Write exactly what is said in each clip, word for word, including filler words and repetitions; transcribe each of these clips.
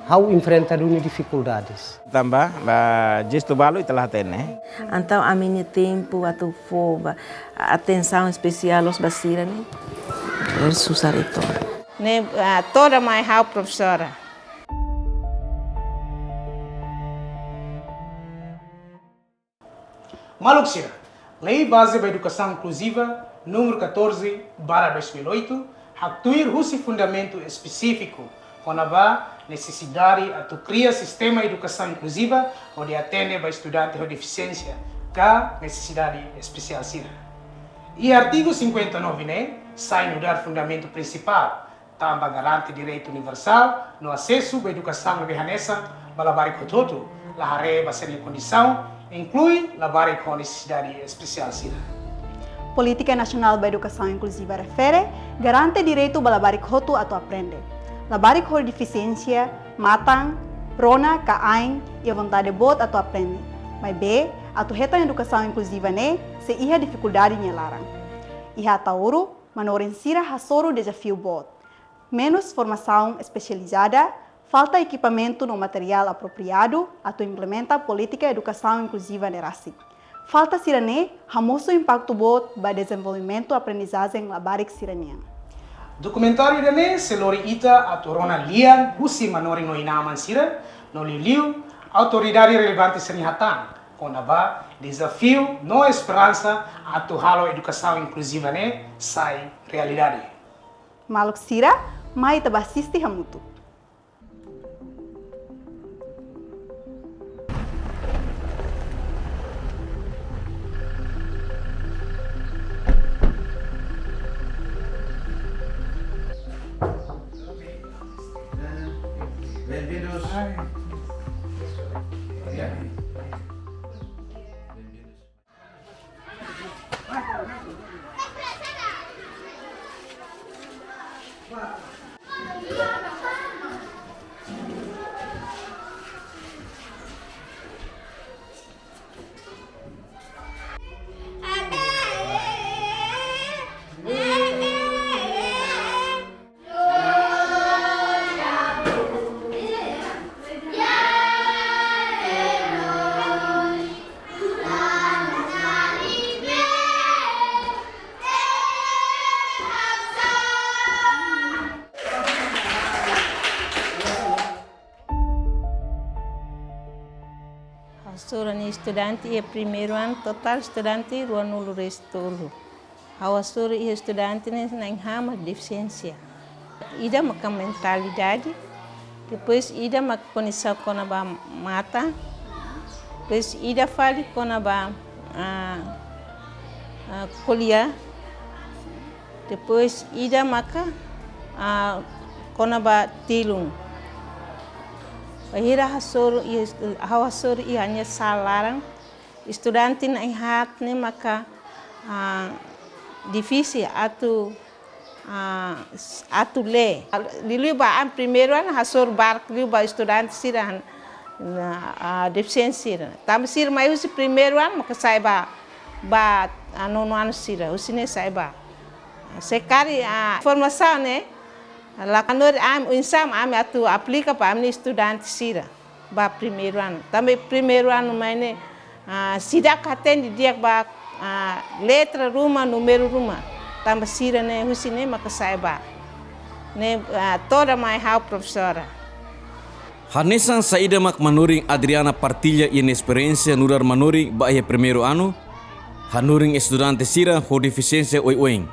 Ha'u enfrenta duni difikuldades. Tanba, ba, jestu balu ita la hatene. Entaun, ami-nia tempu atu fó ba atensaun espesiál loos ba sira ne'e, susar uitoan. Ne'e, ah, toda mai ha'u profesora. Maluk sira, Lei Baze ba Edukasaun Inkluziva númeru catorze barra dois mil e oito haktuir husi fundamentu espesífiku kona-ba nesesidade atu kria sistema edukasaun inkluziva hodi atende ba estudante ho defisiénsia ka nesesidade espesiál sira. Iha artigu cinquenta e nove ne'e sai nu'udar fundamentu prinsipál, tanba garante direitu universál no asesu ba edukasaun ne'ebé hanesan ba labarik hotu-hotu, la haree ba sira-nia kondisaun, inklui labarik ho nesesidade espesiál sira. Polítika Nasionál ba Edukasaun Inkluziva refere garante direitu ba labarik hotu atu aprende. Labarik ho defisiénsia, matan, rona ka ain iha vontade boot atu aprende. Maibé, atu hetan edukasaun inkluziva ne'e sei iha difikuldade nia laran. Iha Ataúru, manorin sira hasoru dezafiu boot. Menus formasaun espesializada, falta ekipamentu no materiál apropriadu atu implementa polítika edukasaun inkluziva ne'e rasik. Falta sira-ne'e hamosu impaktu boot ba dezenvolvimentu aprendizajen labarik sira-nian. Dokumentáriu ida-ne'e sei lori ita atu rona lian husi manorin no inan-aman sira, no liuliu autoridade relevante sira-nia hatán kona-ba dezafiu no esperansa atu halo edukasaun inkluziva ne'e sai realidade. Maluk sira, mai ita bá asiste hamutuk. Bem-vindos. Hasoru ha'u-nia estudante iha primeiru anu, totál estudante ruanulu-resin-tolu. Ha'u hasoru iha estudante ne'e na'in-haat mak defisiénsia. Ida maka mentalidade, depois ida maka kondisaun kona-ba matan, depois ida fali kona-ba, ah, ah, ko'alia, depois ida maka, ah, kona-ba tilun. Bainhira hasoru iha, ha'u hasoru iha ha'u-nia sala laran, estudante na'in-haat ne'e maka, ah, difisil atu, ah, s-, atu lee. Liuliu ba ami primeiru anu hasoru barak liu ba estudante sira, ah, defisiénsia sira. Tanba sira mai husi primeiru anu maka sa'e ba, ba, ah, nonu anu sira, husi ne'e sa'e ba. Se karik, ah, formasaun ne'e, la kanor ami, oinsá mak ami atu aplika ba ami-nia estudante sira ba primeiru anu. Tanba primeiru anu mai ne'e, ah, seidauk hatene didi'ak ba, ah, letra ruma, númeru ruma. Tanba sira ne'e husi ne'e maka sa'e ba. Ne'e, ah, toda mai ha'u profesora. Hanesan saida mak manorin Adriana partilla iha nia esperiénsia nu'udar manorin ba iha primeiru anu, hanorin estudante sira ho defisiénsia oioin.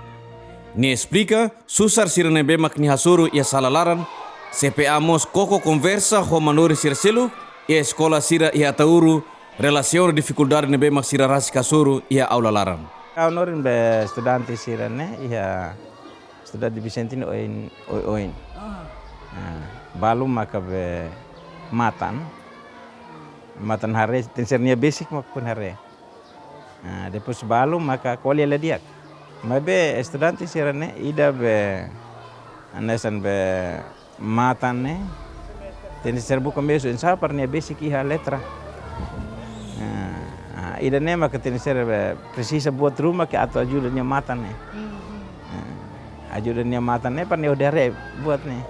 Nia esplika, susar sira ne'ebé mak nia hasoru iha sala laran, C P A mós koko konversa ho manorin sira seluk iha eskola sira iha Ataúru, relasiona difikuldade ne'ebé mak sira rasik hasoru iha aula laran. Ha'u hanorin be estudante sira ne'e iha estudante defisiente ne'e oioin, oioin. Ah, balu maka be matan. Matan haree, tenke ser nia besik mak foin haree. Ah, depois balu maka ko'alia la di'ak. Maibé estudante sira ne'e ida be hanesan be matan ne'e, tenke ser buka meius oinsá para nia besik iha letra. Ah, ah, ida-ne'e maka tenke ser be presiza buat ruma ke atu ajuda nia matan ne'e. Ah, ajuda nia matan ne'e para nia hodi haree buat ne'e.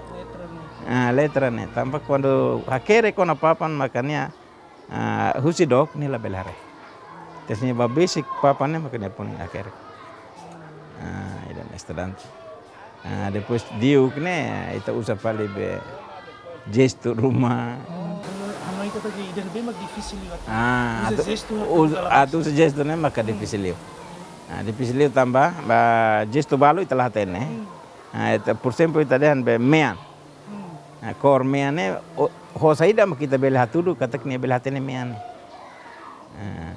Ah, letra ne'e, tanba kuandu hakerek ona papan maka nia, ah, husi dook nia labele haree. Tes nia ba besik papan ne'e maka nia foin hakerek. Ah, ida-ne'e estudante. Ah, depois di'ak ne'e, ita uza fali be jestu ruma. Hanoin kata ida-ne'ebé mak difisil liu. Ah, uza atu, jestu, uza, atu uza jestu ne'e maka difisil liu. Ah, difisil liu tanba, ba jestu balu ita la hatene. Ah, ita, por ezemplu, ita dehan be mean. Ah, kór mean ne'e, o, ho saida mak ita bele hatudu katak nia bele hatene mean ne'e. Ah,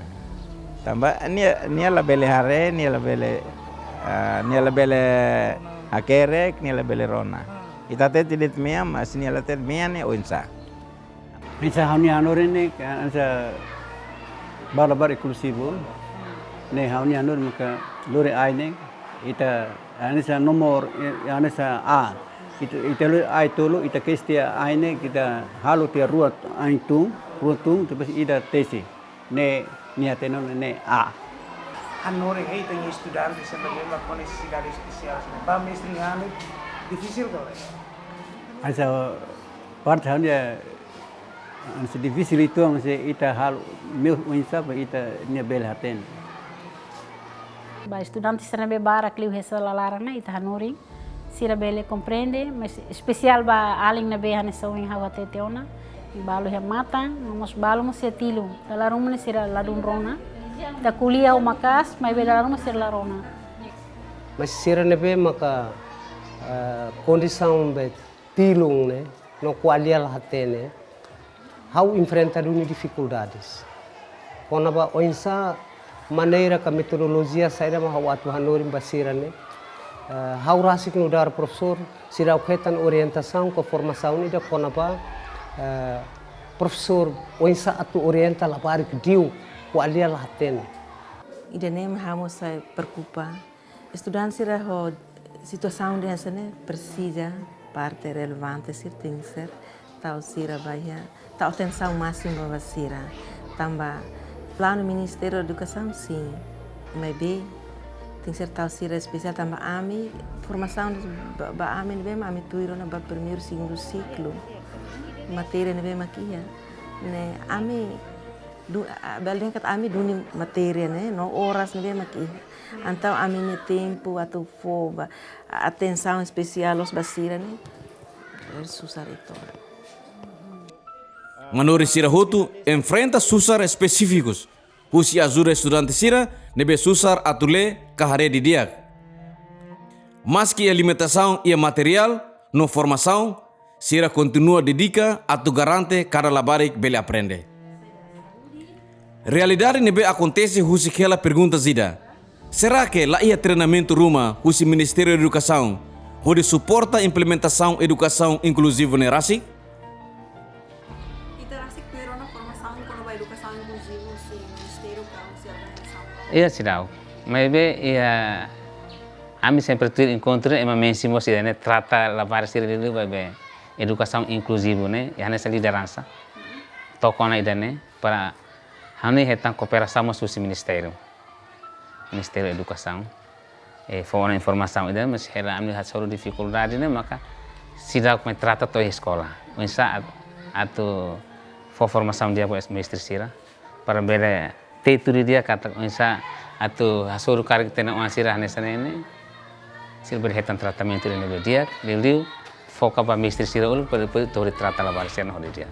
tanba nia, nia labele haree, nia labele, ah, nia labele hakerek, nia labele rona. Ita hatete de'it mean, mas nia la hatene mean ne'e oinsá. Hanesan ha'u-nia hanorin ne'e, hanesan ba labarik inkluzivu. Ne'e ha'u-nia hanorin maka lori ai ne'e, ita hanesan nomor, eh, hanesan A. Ita, ita lori ai tolu, ita kesi tiha ai ne'e, ita halo tiha rua ai tun, rua tun, depois ida tesi. Ne'e, nia hatene ona ne'e A. Hanorin, eh, ita-nia estudante sira ne'ebé mak ho nesesidade espesiál sira ne'e. Ba mestre hanoin, difisil ka lae? Hanesan parte ha'u-nia, hanesan difisil uitoan, hanesan ita halo, mean oinsá ba ita-nia bele hatene. Ba estudante sira ne'ebé barak liu hanesan la laran ne'e, ita hanorin sira bele komprende, mas espesiál ba alin ne'ebé hanesan ohin ha'u hatete ona, balu iha matan, no mós balu mós iha tilun. Dala ruma ne'e sira ladún rona. Ita ko'alia ho maka'as, maibé dala ruma sira la rona. Mas sira ne'ebé maka, eh, kondisaun be tilun ne'e, no ko'alia la hatene, ha'u enfrenta duni difikuldades. Kona-ba oinsá maneira ka metodolojia saida mak ha'u atu hanorin ba sira ne'e. Eh, ha'u rasik nu'udar profesór, seidauk hetan orientasaun ka formasaun ida kona-ba, eh, profesór oinsá atu orienta labarik di'ak, ko'alia la hatene. Ida-ne'e mak ha'u mós sai preokupa. Estudante sira ho situasaun hanesan ne'e presiza parte relevante sira tenke ser tau sira ba iha, tau atensaun másimu ba sira. Tanba planu Ministériu Edukasaun sin, maibé tenke ser tau sira espesiál tanba ami, formasaun ba, ba ami ne'ebé mak ami tuir ona ba primeiru, segundu siklu. Matéria ne'ebé mak iha. Ne'e ami du-, a, bele dehan katak ami duni matéria ne'e, no oras ne'ebé mak iha. Entaun ami-nia tempu atu fó ba, atensaun espesiál loos ba sira ne'e, eh, susar uitoan. Manorin sira hotu enfrenta susar espesífikus husi ajuda estudante sira ne'ebé susar atu lee ka haree didi'ak. Maski iha limitasaun iha materiál no formasaun, sira kontinua dedika atu garante kada labarik bele aprende. Realidade ne'ebé akontese husik hela pergunta ida. Será que la iha treinamentu ruma husi Ministériu Edukasaun hodi suporta implementasaun edukasaun inkluzivu ne'e rasik? Ita rasik tuir ona formasaun kona-ba edukasaun inkluzivu husi ministériu ka husi organizasaun? Iha, seidauk. Maibé iha, ami sempre tuir enkontru, ema mensiona mós ida-ne'e, trata labarik sira liuliu ba be edukasaun inkluzivu ne'e, iha hanesan lideransa. To'o ona ida-ne'e, para hanoin hetan kooperasaun mós husi ministériu. Ministériu Edukasaun, eh, fó ona informasaun ida, mas hela ami hasoru difikuldade ne'e, maka seidauk mai trata to'o eskola. Oinsá at-, atu fó formasaun di'ak ba mestre sira, para bele tetu didi'ak katak oinsá atu hasoru karik tinan oan sira hanesan ne'e ne'e. Sira bele hetan tratamentu ida ne'ebé di'ak, liuliu foka ba mestre sira uluk para depois atu trata labarik sira ne'e ho didi'ak.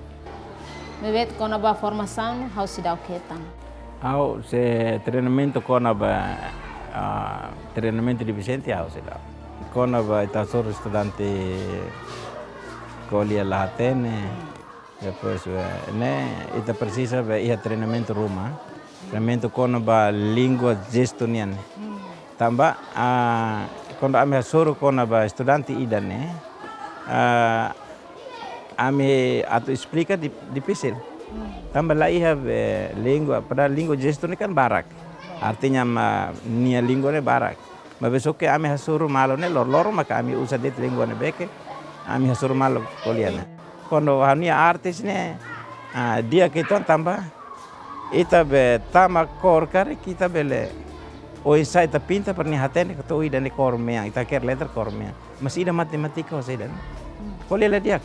Maibé kona-ba formasaun ha'u seidauk hetan. Ha'u sei treinamentu kona-ba, ah, treinamentu defisiente ha'u seidauk. Kona-ba ita hasoru estudante ko'alia la hatene. Depois, eh, ne'e, ita presiza be iha treinamentu ruma. Treinamentu kona-ba língua jestu nian. Tanba, ah, kuandu ami hasoru kona-ba estudante ida-ne'e, ah, ami atu esplika di-, difisil. Tanba la iha be língua, padahal língua jestu ne'e kan barak. Artinya mak nia língua ne'e barak. Maibé só ke ami hasoru malu ne'e, loroloron maka ami uza de'it língua ne'ebé ke ami hasoru malu ko'alia ne'e. Kuandu ha'u-nia artes ne'e, ah, di'ak uitoan tanba ita be tama kór karik ita bele, oinsá ita pinta para nia hatene katak ida-ne'e kór mean, ita hakerek letra kór mean. Mas ida matemátika ho saida ne'e. Ko'alia la di'ak.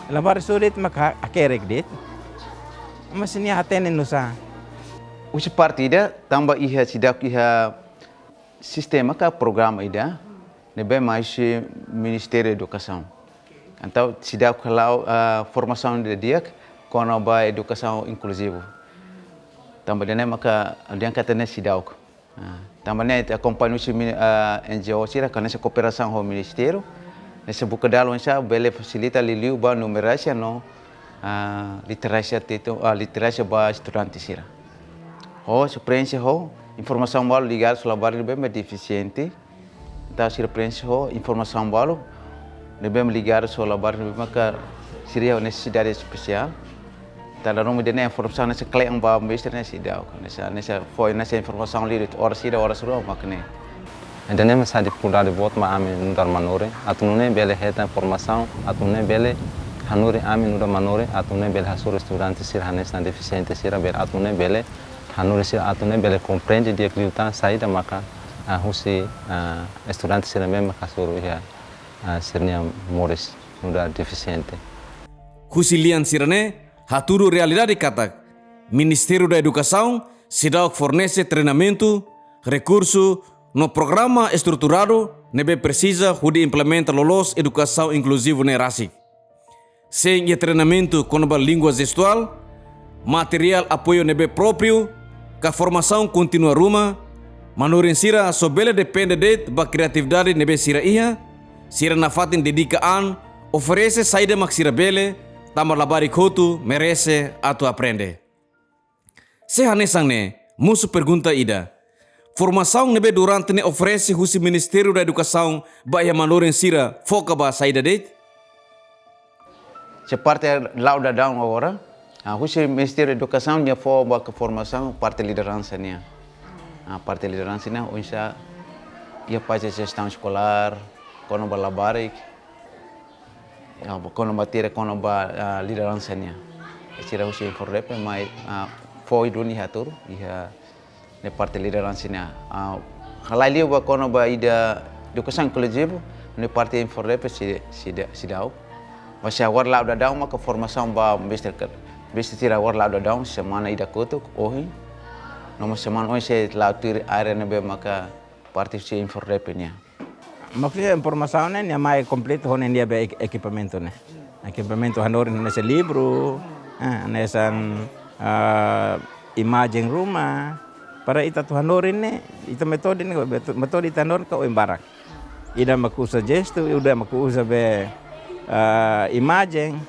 Labarik sira de'it mak ha-, hakerek de'it. Mas nia hatene nusá? Husi parte ida, tanba iha seidauk iha sistema ka programa ida ne'ebé mai husi Ministériu Edukasaun. Entaun seidauk halo, ah, formasaun didi'ak kona-ba edukasaun inkluzivu. Tanba ida-ne'e maka ha'u dehan katak ne'e seidauk. Ah, tanba ne'e ita akompaña husi mini-, ah, N G O sira, hanesan kooperasaun ho ministériu. Ne'e sei buka dalan oinsá bele fasilita liuliu ba numerasia no, ah, literasia titu-, ah, literasia ba estudante sira. Ho esperiénsia ho informasaun balu ligadu ho labarik ne'ebé defisiente. Entaun sira preenxe ho informasaun balu ne'ebé ligadu ho labarik ne'ebé maka sira iha nesesidade espesiál. Entaun dala ruma ida-ne'e informasaun ne'e sei kle'an ba mestre ne'e seidauk. Ne'e sei, ne'e sei fó, ne'e sei informasaun liu oras ida, oras rua mak ne'e. Ida-ne'e mak sai difikuldade boot ba ami nu'udar manorin, atu nune'e bele hetan formasaun, atu nune'e bele hanorin ami nu'udar manorin, atu nune'e bele hasoru estudante sira hanesan defisiente sira bele, atu nune'e bele hanorin sira atu nune'e bele komprende di'ak liután saida maka, ah, husi, ah, estudante sira ne'ebé maka hasoru iha, ah, sira-nia moris nu'udar defisiente. Husi lian sira-ne'e hatudu realidade katak Ministériu da Edukasaun seidauk fornese treinamentu, rekursu no programa estruturadu ne'ebé presiza hodi implementa loloos edukasaun inkluzivu ne'e rasik. Sein iha treinamentu kona-ba língua jestuál, materiál apoiu ne'ebé própriu, ka formasaun kontínua ruma, manorin sira só bele depende de'it ba kriatividade ne'ebé sira iha, sira nafatin dedika an, oferese saida mak sira bele, tanba labarik hotu merese atu aprende. Se hanesan ne'e, mosu pergunta ida. Formasaun ne'ebé durante ne'e oferese husi Ministériu da Edukasaun ba iha manorin sira foka ba saida de'it? Se parte la'o daudaun agora, ah, husi Ministériu Edukasaun nia fó ba ke formasaun parte lideransa nian. Ah, parte lideransa nian, oinsá iha parte jestaun eskolár, kona-ba labarik, ah, kona-ba tira, kona-ba, ah, lideransa nian. Sira husi INFORDEPE mai, ah, fó duni hatudu iha ne'e parte lideransa nian. Ah, halai liu ba kona-ba ida edukasaun inkluzivu, ne'e parte INFORDEPE sei, sei, seidauk. Mas agora la'o daudaun maka formasaun ba mestre ke, mestre sira agora la'o daudaun semana ida kotuk, ohin. No mós semana oin sei la'o tuir área ne'ebé maka parte husi INFORDEPE nian. Maksudnya formasaun ne'e nia mai kompletu ho nia be ek-, ekipamentu ne'e. Ekipamentu hanorin hanesan livru, eh, hanesan, eh, imajen ruma. Para ita atu hanorin ne'e, ita metode ne'e, meto-, metode ita hanorin ka oin barak. Ida mak uza jestu, ida mak uza be, eh, imajen.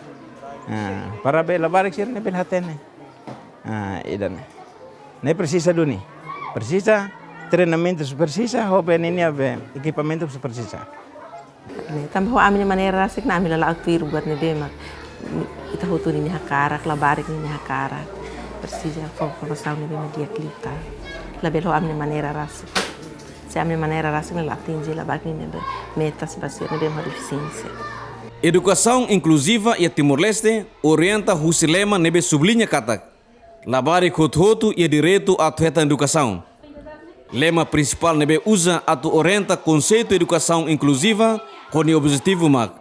Eh, para be labarik sira-ne'e bele hatene. Ah, ida-ne'e. Ne'e presiza duni. Presiza treinamentu, presiza ho be ninia be ekipamentu, presiza. Ne'e, tanba ho ami-nia maneira rasik ne'e ami la la'o tuir buat ne'ebé mak ita hotu ninia hakarak, labarik ninia hakarak. Presiza fó formasaun ne'ebé mak di'ak liután. Labele ho ami-nia maneira rasik. Se ami-nia maneira rasik ne'e la atinje labarik ninia be metas ba sira ne'ebé mak defisiénsia. Edukasaun inkluziva iha Timor-Leste orienta husi lema ne'ebé subliña katak labarik hotu-hotu iha direitu atu hetan edukasaun. Lema prinsipál ne'ebé uza atu orienta konseitu edukasaun inkluziva ho nia objetivu mak: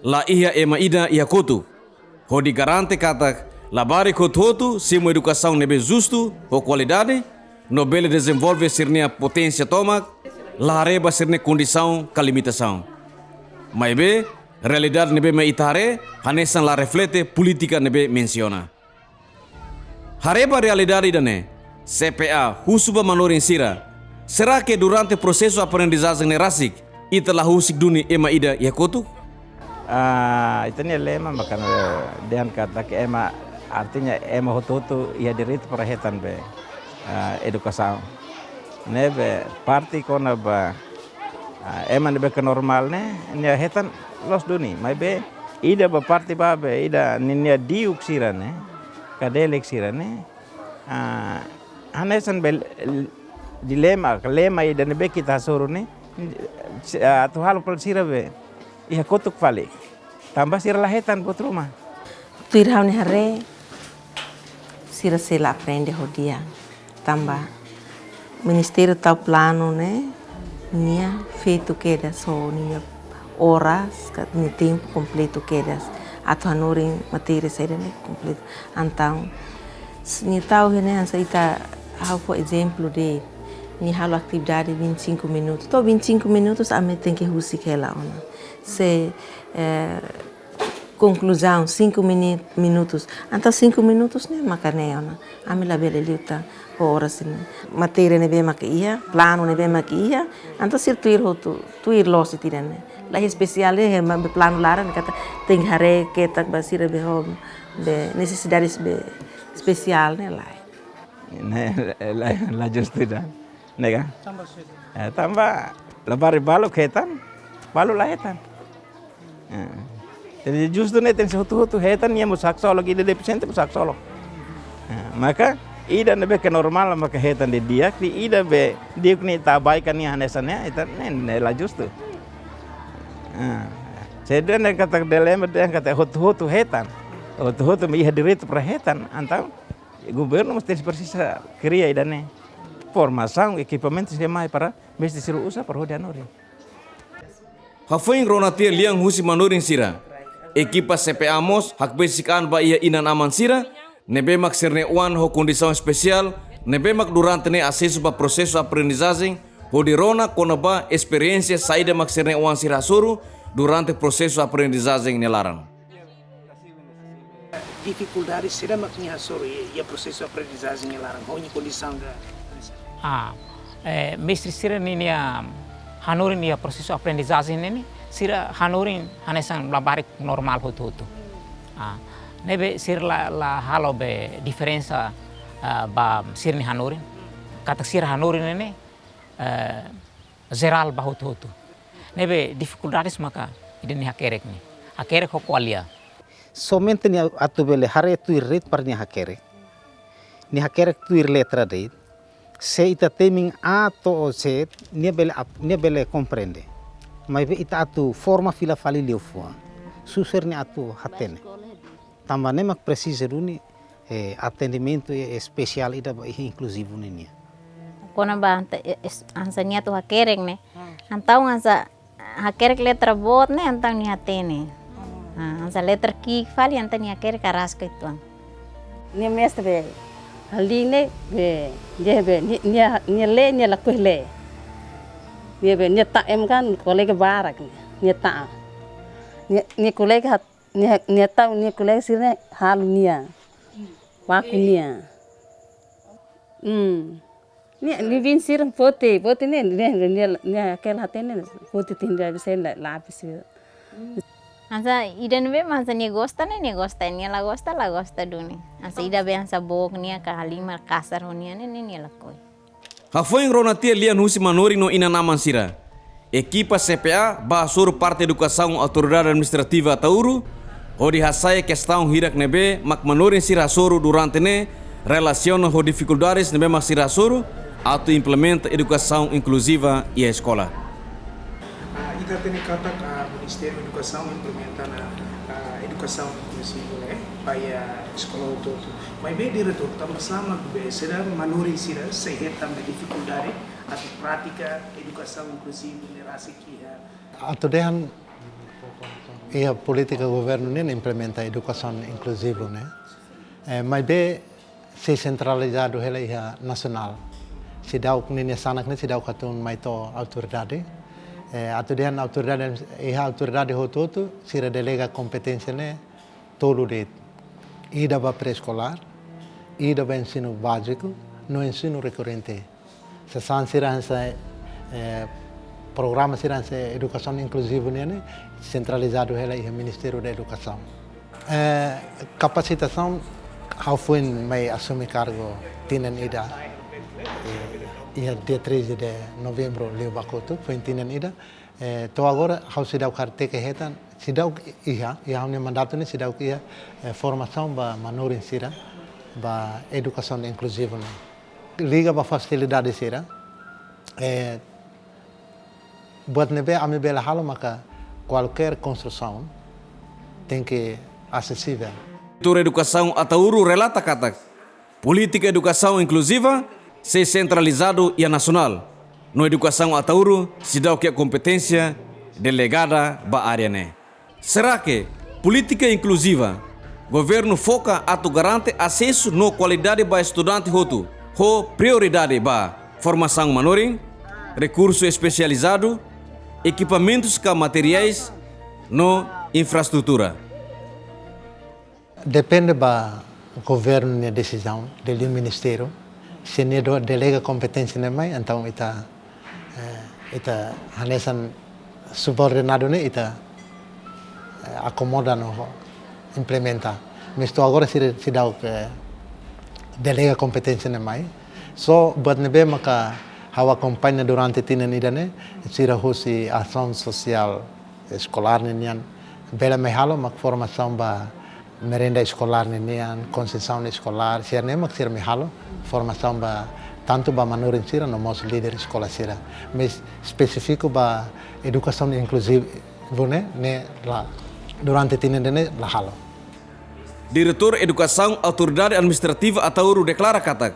la iha ema ida iha kotuk. Hodi garante katak labarik hotu-hotu simu edukasaun ne'ebé justu ho kualidade, no bele dezenvolve sira-nia poténsia tomak, la haree ba sira-nia kondisaun ka limitasaun. Maibé, realidade ne'ebé mak ita haree, hanesan la reflete polítika ne'ebé mensiona. Haree ba realidade ida-ne'e, C P A husu ba manorin sira: será que durante prosesu aprendizajen ne'e rasik, ita la husik duni ema ida iha kotuk? Ah, ita-nia lema maka, eh, dehan katak ema, artinya ema hotu-hotu iha direitu para hetan be, ah, edukasaun. Ne'ebé parte kona-ba, ah, ema ne'ebé ke normál ne'e, nia hetan loos duni. Maibé ida ba parte ba be, ida ninia diuk sira-ne'e, kadelek sira-ne'e, ah, hanesan be l-, dilema, lema ida ne'ebé ke ita hasoru ne'e, ah, atu halo para sira be iha kotuk fali. Tanba sira la hetan buat ruma. Tuir ha'u-nia haree, sira sei la aprende ho di'ak. Tanba ministériu tau planu ne'e, nia fetu kedas ho ninia oras, ka nia tempu kompletu kedas. Atu hanorin matéria saida ne'e kompletu. Entaun, s-, nia tau iha ne'e hanesan ita, ha'u fó ezemplu de'it, nia halo atividade vinte e cinco minutos. To'o vinte e cinco minutos, ami tenke husik hela ona. Se, eh, konkluzaun, cinco mini-, minutos. Entaun, cinco minutos ne'e maka ne'e ona. Ami labele liu tan ho oras ne'e. Matéria ne'ebé maka iha, planu ne'ebé maka iha, entaun sira tuir hotu, tuir loos tiha ona. La iha espesiál de'it, ema be planu laran katak tenke haree ketak ba sira be ho be nesesidades be espesiál ne'e lae. Ne'e, la, la justu ida. Ne'e ka? Tanba sira. Eh, tanba labarik balu hetan, balu la hetan. Eh. Jadi justu ne'e tenke hotu-hotu hetan, nia mós haksolok, ida defisiente mós haksolok. Eh, maka ida ne'ebé ke normál maka hetan didi'ak, ida be di'ak ne'e ita abaikan nia hanesan ne'e, ita ne'e, ne'e la justu. Eh. Saida ne'e katak dilema dehan katak hotu-hotu hetan. Hotu-hotu iha direitu para hetan, entaun governu mós tenke presiza kria ida ne'e. Formasaun, ekipamentu sira mai para mestre sira uza para hodi hanorin. Hafoin rona tiha lian husi manorin sira, ekipa C P A mós hakbesik an ba iha inan-aman sira ne'ebé mak sira-nia oan ho kondisaun espesiál, ne'ebé mak durante ne'e asesu ba prosesu aprendizajen, hodi rona kona-ba esperiénsia saida mak sira-nia oan sira hasoru durante prosesu aprendizajen nia laran. Difikuldade saida mak nia hasoru iha, iha prosesu aprendizajen nia laran, ho nia kondisaun ida? Ah, eh, mestre sira-nia, nia hanorin iha prosesu aprendizajen ne'e, sira hanorin hanesan labarik normál hotu-hotu. Ah, ne'ebé sira la, la halo be diferensa, ah, ba sira-nia hanorin. Katak sira hanorin ne'e, eh, jerál ba hotu-hotu. Ne'ebé difikuldades maka ida-ne'e hakerek ne'e. Hakerek ho ko'alia. Somente nia atu bele haree tuir de'it para nia hakerek. Nia hakerek tuir letra de'it. Se ita temi A to'o Z, nia bele ap-, nia bele komprende. Maibé ita atu forma fila fali liafuan. Susar nia atu hatene. Tanba ne'e mak presiza duni, eh, atendimentu, eh, espesiál ida ba inkluzivu nian. Kona-ba anta, eh, es-, hanesan nia atu hakerek ne'e. Hmm. Entaun hanesan hakerek letra boot ne'e, entaun nia hatene. Hmm. Ah, hanesan letra ki'ik fali, entaun nia hakerek araska uitoan. Nia mestre be, hali ne'e be, nia be, nia, nia, nia lee, nia lakohi lee. Nia be, nia ta'uk ema kan, kolega barak, nia ta'uk. Nia, nia kolega hat-, nia, nia ta'uk nia kolega sira-ne'e halo nia. Baku nia. Hmm. Nia, nia biin sira foti, foti ne'e, nia, nia, nia, nia hakerek hatene, foti tiha ona be senda lapis sira. Hanesan ida ne'ebé mak hanesan nia gosta ne'e, nia gosta, nia la gosta, la gosta duni. Hanesan ida be hanesan book nia ka halimar kasar ho nia ne'e, ne'e nia lakohi. Hafoin rona tiha lian husi manorin no inan-aman sira, ekipa C P A bá hasoru parte edukasaun Autoridade Administrativa Ataúro, hodi hasa'e kestaun hirak ne'ebé mak manorin sira hasoru durante ne'e relasiona ho difikuldades ne'ebé mak sira hasoru atu implementa edukasaun inkluziva iha eskola. Ah, ita hatene katak, ah, Ministériu Edukasaun implementa ona, ah, edukasaun inkluzivu ne'e ba iha eskola hotu-hotu. Maibé diretór, tanba sá mak be sira manorin sira sei hetan be difikuldade atu pratika edukasaun inkluzivu ne'e rasik iha? Atu dehan iha polítika governu nian implementa edukasaun inkluzivu ne'e. Eh, maibé sei sentralizadu hela iha nasionál. Seidauk ninia sanak ne'e seidauk hatún mai to'o autoridade. Eh, atu dehan autoridade, iha autoridade hotu-hotu, sira delega kompeténsia ne'e tolu de'it. Ida ba pré-eskolár, ida ba ensinu báziku, no ensinu rekorrente. Sasán sira hanesan, eh, programa sira hanesan edukasaun inkluzivu nian ne'e sentralizadu hela iha Ministériu da Edukasaun. Eh, kapasitasaun, ha'u foin mai asume kargu tinan ida. Eh, iha dia treze de novembro liubá kotuk, foin tinan ida. Eh, to'o agora, ha'u seidauk haree, teke hetan, seidauk iha, iha ha'u-nia mandatu ne'e seidauk iha, eh, formasaun ba manorin sira, ba edukasaun inkluzivu ne'e. Liga ba fasilidade sira, eh, buat ne'ebé ami bele halo maka kualkér konstrusaun tenke asesivel. Diretór Edukasaun Ataúro relata katak, polítika edukasaun inkluziva sei sentralizadu iha nasionál, no edukasaun Ataúro seidauk iha kompeténsia delegada ba área ne'e. Será que Polítika inkluziva. Governu foka atu garante asesu no kualidade ba estudante hotu, ho prioridade ba formasaun manorin, rekursu espesializadu, ekipamentus ka materiais, no infraestrutura. Depende ba governu nia desizaun, de liu ministériu, se nia do-, delega kompeténsia ne'e mai, entaun ita, eh, ita hanesan subordinadu ne'e ita, eh, akomoda no implementa. Mas to'o agora sira, seidauk, eh, delega kompeténsia ne'e mai. Só buat ne'ebé maka ha'u akompaña durante tinan ida-ne'e, sira husi asaun sosiál eskolár ninian bele mai halo mak formasaun ba merenda eskolár ninian, konsesaun eskolár, sira-ne'e mak sira mai halo formasaun ba, tantu ba manorin sira no mós líder eskola sira. Mas espesífiku ba edukasaun inkluzivu ne'e, ne'e la, durante tinan ida-ne'e la halo. Diretór Edukasaun Autoridade Administrativa Ataúro deklara katak,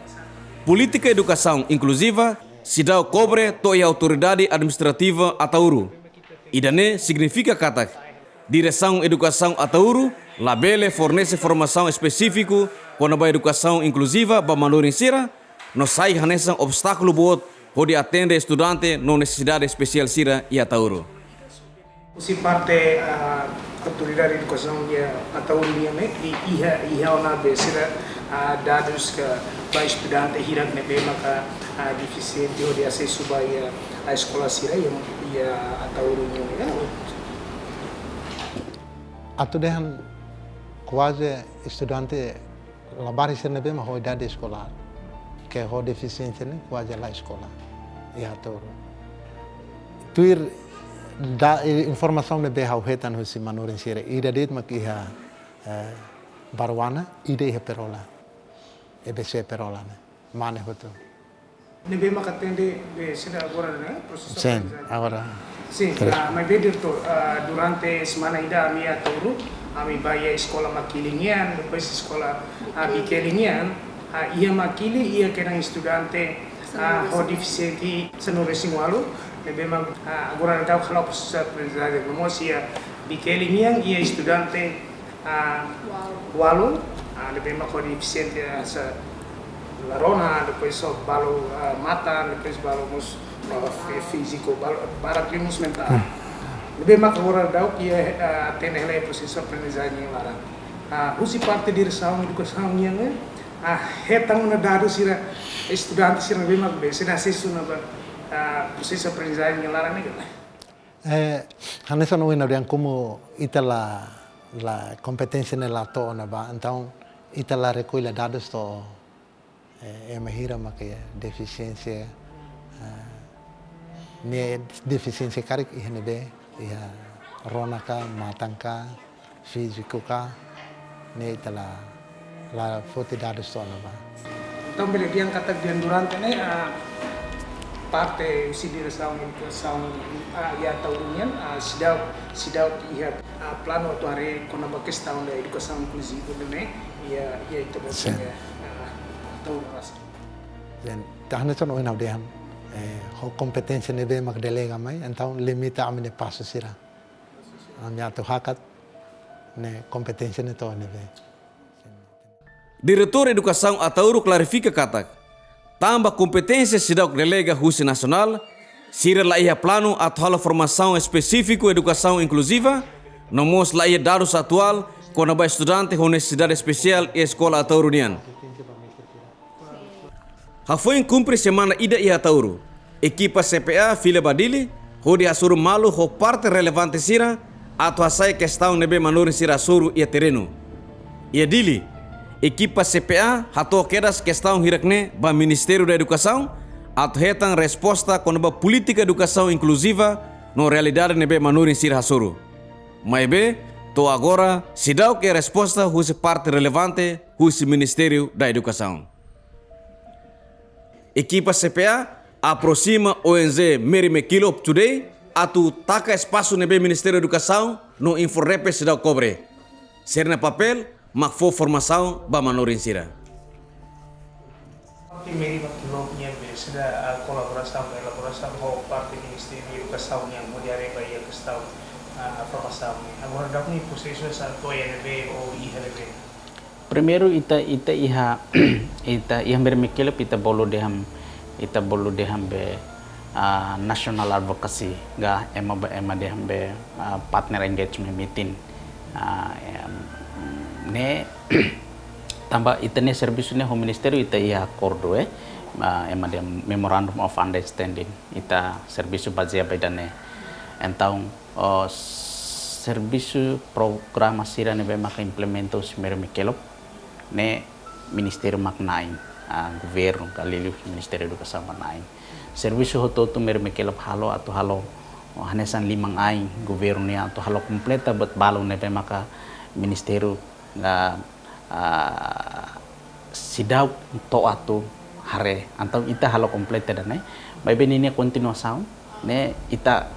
polítika edukasaun inkluziva seidauk kobre to'o iha Autoridade Administrativa Ataúro. Ida-ne'e signifika katak, Diresaun Edukasaun Ataúro labele fornese formasaun espesífiku kona-ba edukasaun inkluziva ba manorin sira, no sai hanesan obstákulu boot hodi atende estudante no nesesidade espesiál sira iha Ataúro. Husi parte, ah, Autoridade Edukasaun iha Ataúro nian ne'e, i-, iha, iha ona be sira, ah, dadus ka ba estudante hirak ne'ebé maka, ah, defisiente hodi asesu ba iha, ah, eskola sira iha, iha Ataúro nian ne'e, ya. Atu dehan kuaze estudante labarik sira ne'ebé mak ho idade eskolár, ke ho defisiénsia ne'e kuaze la eskola iha Ataúro. Tuir da-, i-, informasaun ne'ebé ha'u hetan husi manorin sira, ida de'it mak iha, eh, Baruana, ida iha Perola, E B C Perola ne'e, mane hotu. Ne'ebé maka atende be sira agora ne'e, prosesu. Sin, aprendizagem. Agora. Sin, terus. Ah, maibé diretór, ah, durante semana ida ami Ataúro, ami bá iha eskola Makili nian, depois eskola, ah, Bikeli nian, ah, iha Makili iha kedan estudante, ah, ho defisiente sanulu-resin-ualu, ne'ebé mak, ah, agora daudaun halo prosesu aprendizagem, no mós iha Bikeli nian, iha estudante, ah, ualu. Ualu, ah, ne'ebé mak ho defisiente, ah, sá, la rona, depois só balu, ah, matan, depois balu mós, ah, fí-, fíziku, balu, barak liu mós mentál. Hmm. Ne'ebé mak agora daudaun iha, ah, atende hela prosesu aprendizagem iha laran. Ah, husi parte diresaun edukasaun nian ne'e, ah, hetan ona dadus sira, estudante sira ne'ebé mak be seidauk asesu ona ba, ah, prosesu aprendizagem iha laran ne'e. Eh, hanesan ohin ha'u dehan, komu ita la, la kompeténsia ne'e la to'o ona ba, entaun ita la rekolla dadus to'o, eh, ema hira mak iha defisiénsia, eh, nia defisiénsia karik iha ne'ebé, iha rona ka, matan ka, fíziku ka, ne'e ita la, la foti dadus to'o ona ba. Entaun bele dehan katak durante ne'e, ah, parte husi diresaun edukasaun, ah, iha Ataúro nian, ah, seidauk, seidauk iha, ah, planu atu haree kona-ba kestaun da edukasaun inkluzivu ne'e, iha, iha ita-boot, sin, iha, ah, Ataúro rasik. Sin, hanesan ohin ha'u dehan, eh, ho kompeténsia ne'ebé mak delega mai, entaun limita ami-nia pasu sira. Ami atu hakat ne'e kompeténsia ne'e to'o ne'ebé. Diretór Edukasaun Ataúro klarifika katak, tanba kompeténsia seidauk delega husi nasionál, sira la iha planu atu halo formasaun espesífiku edukasaun inkluziva, no mós la iha dadus atuál kona-ba estudante ho nesesidade espesiál iha eskola Ataúro nian. Hafoin kumpre semana ida iha Ataúro, ekipa C P A fila ba Dili, hodi hasoru malu ho parte relevante sira, atu hasa'e kestaun ne'ebé manorin sira hasoru iha terrenu. Iha Dili, ekipa C P A hato'o kedas kestaun hirak ne'e ba Ministériu da Edukasaun, atu hetan resposta kona-ba polítika edukasaun inkluziva no realidade ne'ebé manorin sira hasoru. Maibé, to'o agora, seidauk iha resposta husi parte relevante husi Ministériu da Edukasaun. Ekipa C P A aproxima O N G Mary MacKillop Today atu taka espasu ne'ebé Ministériu Edukasaun no Infordepe seidauk kobre. Sira-nia papél mak fó formasaun ba manorin sira. Parte Mary MacKillop nian be seidauk, ah, kolaborasaun, elaborasaun ho parte Ministériu Edukasaun nian hodi haree ba iha kestaun, Ah, formasaun ne'e. Agora daudaun ne'e prosesu esa to'o iha ne'ebé ou iha ne'ebé? Primeiru ita, ita iha, ita iha Mary MacKillop ita bolu dehan, ita bolu dehan be, ah, national advocacy ka ema be, ema dehan be, ah, partner engagement meeting. Ah, em, ne'e tanba ita-nia servisu ne'e ho ministériu ita iha akordu, eh, ah, ema dehan memorandum of understanding. Ita servisu bazeia ba ida-ne'e. Entaun, oh, servisu programa sira ne'ebé maka implementa husi Mary MacKillop ne'e ministériu mak na'in, ah, governu ka liuliu Ministériu Edukasaun mak na'in. Servisu hotu-hotu Mary MacKillop halo atu halo, oh, hanesan liman-ain governu nian atu halo kompleta buat balun ne'ebé maka ministériu, ah, ah, seidauk to'o atu haree. Entaun ita halo kompleta ida-ne'e. Maibé ninia kontinuasaun ne'e ita,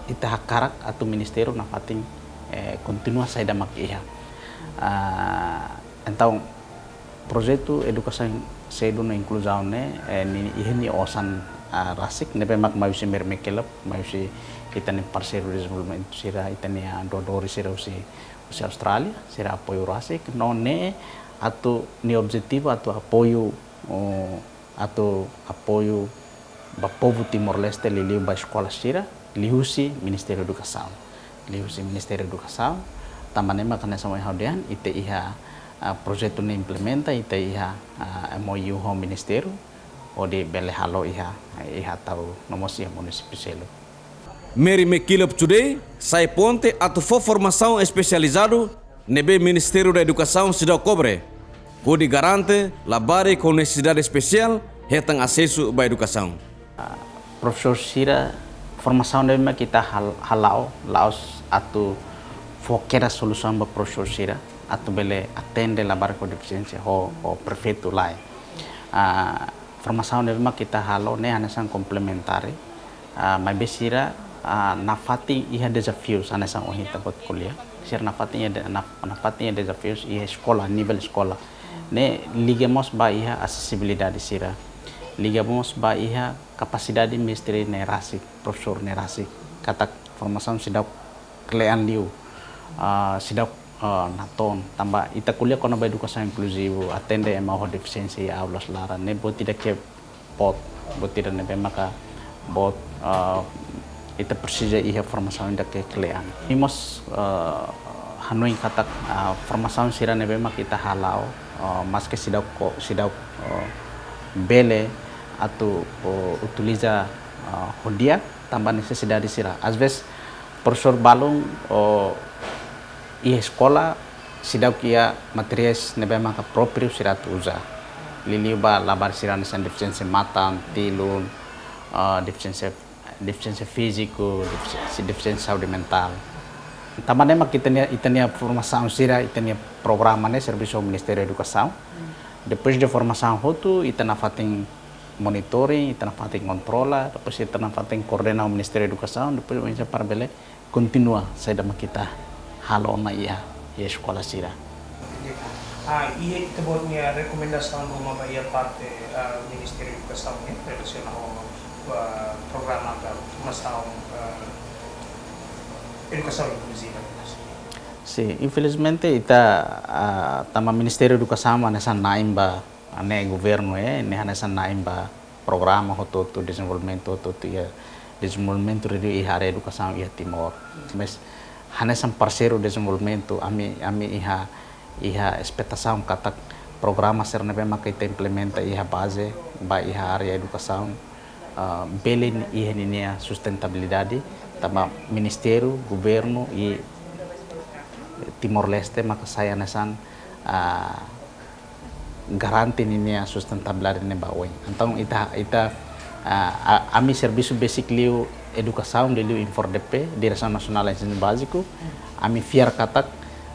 ita hakarak atu ministériu nafatin, eh, kontinua saida mak iha. Ah, entaun projetu edukasaun sedu no inkluzaun ne'e, eh, nia, iha nia osan, ah, rasik ne'ebé mak mai husi Mary MacKillop, mai husi ita-nia parseiru dezenvolvimentu sira, ita-nia doadores sira husi husi Austrália, sira apoiu rasik, no ne'e atu nia objetivu atu apoiu, oh, atu apoiu ba povu Timor-Leste liuliu ba eskola sira, liuhusi Ministériu Edukasaun. Liuhusi Ministériu Edukasaun, tanba ne'e mak hanesan ohin ha'u dehan, ita iha, ah, projetu ne'e implementa, ita iha, ah, M O U ho ministériu, hodi bele halo iha, iha Ataúru no mós iha munisípiu seluk. Mary MacKillop Today sai ponte atu fó formasaun espesializadu ne'ebé Ministériu da Edukasaun seidauk kobre, hodi garante labarik ho nesesidade espesiál hetan asesu ba edukasaun. Profesór sira, formasaun ne'ebé mak ita hal-, hala'o, la'ós atu fó kedas solusaun ba profesór sira atu bele atende labarik ho defisiénsia ho, ho perfeitu, lae. Ah, formasaun ne'ebé mak ita halo ne'e hanesan komplementár, ah, maibé sira, ah, nafatin iha dezafius hanesan ohin ita-boot ko'alia. Sira nafatin iha de-, naf-, nafatin iha dezafius iha eskola, nivel eskola. Ne'e liga mós ba iha asesibilidade sira. Liga mós ba iha kapasidade mestre ne'e rasik, profesór ne'e rasik. Katak formasaun seidauk kle'an liu, ah, seidauk, ah, natoon. Tanba ita ko'alia kona-ba edukasaun inkluzivu, atende ema ho defisiénsia iha aulas laran, ne'e buat ida ke boot, buat ida ne'ebé maka boot, ah, ita presiza iha formasaun ida ke kle'an. Imi mós, ah, hanoin katak, ah, formasaun sira ne'ebé mak ita hala'o, ah, maske seidauk ko-, seidauk, ah, bele atu, oh, utiliza, ah, ho di'ak, tanba nesesidade sira. Às vezes, profesór balun, oh, iha eskola seidauk iha materiais ne'ebé maka própriu sira atu uza. Liuliu ba labarik sira hanesan defisiénsia matan, tilun, ah, defisiénsia, defisiénsia fíziku, defisiénsia, defisiénsia saúde mentál. Tanba ne'e mak ita-nia, ita-nia formasaun sira, ita-nia programa ne'e servisu ho Ministériu Edukasaun. Depois de formasaun hotu, ita nafatin monitoring, ita nafatin kontrola, depois ita nafatin koordena ho Ministériu Edukasaun, depois oinsá para bele kontinua saida mak ita halo ona iha, iha eskola sira. Ah, iha ita-boot nia rekomendasaun ruma ba iha parte, ah, Ministériu Edukasaun, eh, relasiona ho, ah, programa ka formasaun, ah, edukasaun inkluziva. Sin, infelizmente ita, ah, tanba Ministériu Edukasaun hanesan na'in ba, ah, ne'e governu, eh, ne'e hanesan na'in ba programa hotu-hotu, dezenvolvimentu hotu-hotu iha, dezenvolvimentu liuliu iha área edukasaun iha Timor. Mas hanesan parseiru dezenvolvimentu, ami, ami iha, iha espetasaun katak programa sira ne'ebé maka ita implementa iha baze, ba iha área edukasaun, ah, bele iha ninia sustentabilidade, tanba ministériu, governu i Timor-Leste maka sai hanesan, ah, garante ninia sustentabilidade ne'e ba oin. Entaun ita, ita, ah, a-, ami servisu besik liu edukasaun, liu INFORDP, Diresaun Nasionál Ensinu Báziku, ami fiar katak,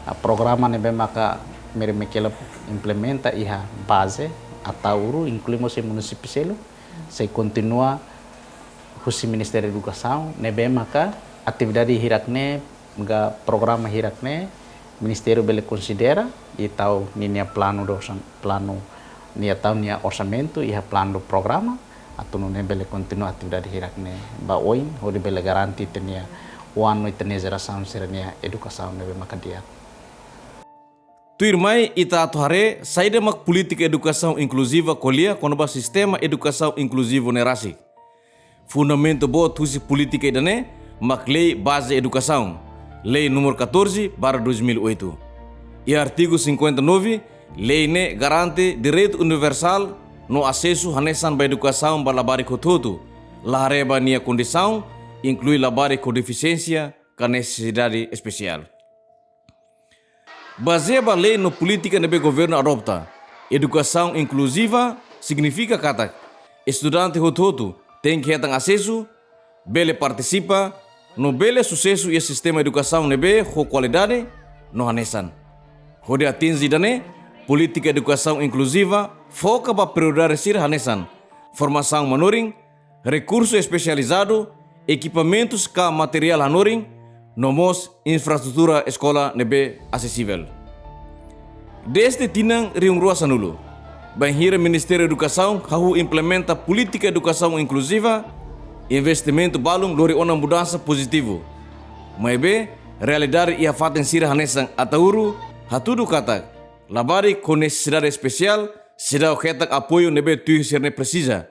ah, programa ne'ebé maka Mary MacKillop implementa iha baze Ataúru, inklui mós iha munisípiu seluk, sei kontinua husi Ministériu Edukasaun, ne'ebé maka atividade hirak-ne'e, ka programa hirak-ne'e, ministériu bele konsidera, i tau ninia planu do orsam-, planu, nia tau nia orsamentu, iha planu do programa, atu nune'e bele kontinua atividade hirak-ne'e ba oin, hodi bele garante ita-nia oan no ita-nia jerasaun sira-nia edukasaun ne'ebé maka di'ak. Tuirmai ita atu haree saida mak polítika edukasaun inkluziva ko'alia kona-ba sistema edukasaun inkluzivu ne'e rasik. Fundamentu boot husi polítika ida-ne'e mak Lei Baze Edukasaun, Lei númeru catorze barra dois mil e oito. Iha artigu cinquenta e nove, lei ne'e garante direitu universál no asesu hanesan ba edukasaun ba labarik hotu-hotu, la haree ba nia kondisaun, inklui labarik ho defisiénsia ka nesesidade espesiál. Bazeia ba lei no polítika ne'ebé governu adota, edukasaun inkluziva signifika katak estudante hotu-hotu tenke hetan asesu, bele partisipa, no bele susesu iha sistema edukasaun ne'ebé ho kualidade no hanesan. Hodi atinje ida-ne'e, polítika edukasaun inkluziva foka ba prioridade sira hanesan formasaun manorin, rekursu espesializadu, ekipamentus ka materiál hanorin, no mós infraestrutura eskola ne'ebé asesivel. Dezde tinan rihun rua sanulu, bainhira Ministériu Edukasaun hahú implementa polítika edukasaun inkluziva, investimentu balun lori ona mudansa pozitivu. Maibé, realidade iha fatin sira hanesan Ataúro hatudu katak labarik ho nesesidade espesiál seidauk hetan apoiu ne'ebé tuir sira-nia presiza,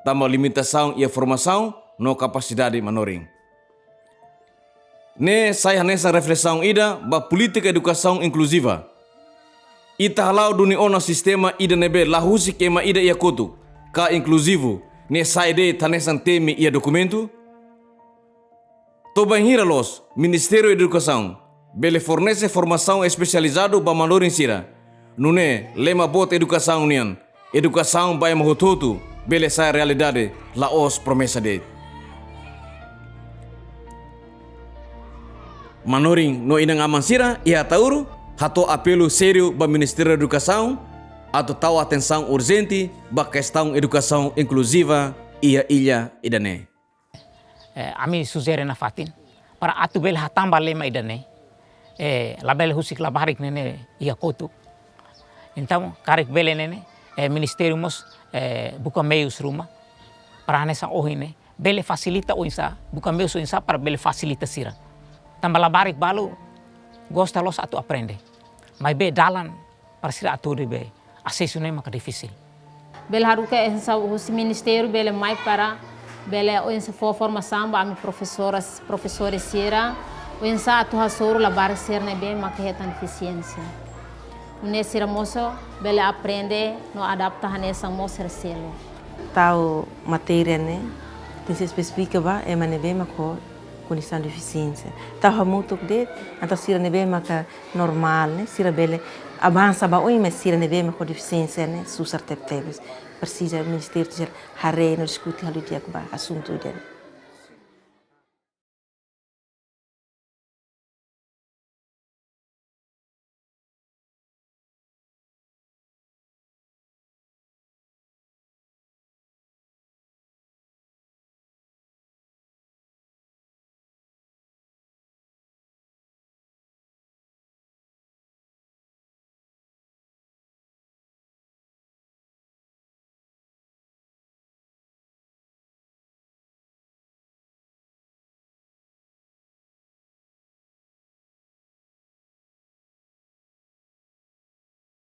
tanba limitasaun iha formasaun no kapasidade manorin. Ne'e sai hanesan reflesaun ida ba polítika edukasaun inkluziva. Ita hala'o duni ona sistema ida ne'ebé la husik ema ida iha kotuk, ka inkluzivu, ne'e sai de'it hanesan temi iha dokumentu? To'o bainhira loos Ministériu Edukasaun bele fornese formasaun espesializadu ba manorin sira, nune'e lema boot edukasaun nian, edukasaun ba ema hotu-hotu, bele sai realidade, la'ós promesa de'it. Manorin no inan-aman sira iha Ataúro hato'o apelu sériu ba Ministériu Edukasaun atu tau atensaun urjente ba kestaun edukasaun inkluziva iha illa ida-ne'e. Eh, ami sujere nafatin para atu bele hatán ba lema ida-ne'e, eh, labele husik labarik ne'e iha kotuk. Entaun, karik bele ne'e, eh, ministériu mós, eh, buka meius ruma para hanesan ohin ne'e bele fasilita oinsá, buka meius oinsá para bele fasilita sira. Tanba labarik balu gosta loos atu aprende. Maibé dalan para sira atu bele asesu ne'e maka difisil. Bele haruka hanesan husi ministériu bele mai para bele oinsá fó formasaun ba ami profesoras, profesores sira, oinsá atu hasoru labarik sira ne'ebé maka hetan defisiénsia. Nune'e sira mós bele aprende no adapta hanesan mós sira seluk. Tau matéria ne'e tenke ser espesífika ba ema ne'ebé mak ho kondisaun defisiénsia. Tau hamutuk de'it, entaun sira ne'ebé maka normál ne'e, sira bele avansa ba oin, mas sira ne'ebé mak ho defisiénsia ne'e susar tebetebes. Presiza ministériu sira haree no diskute halo di'ak ba asuntu ida-ne'e.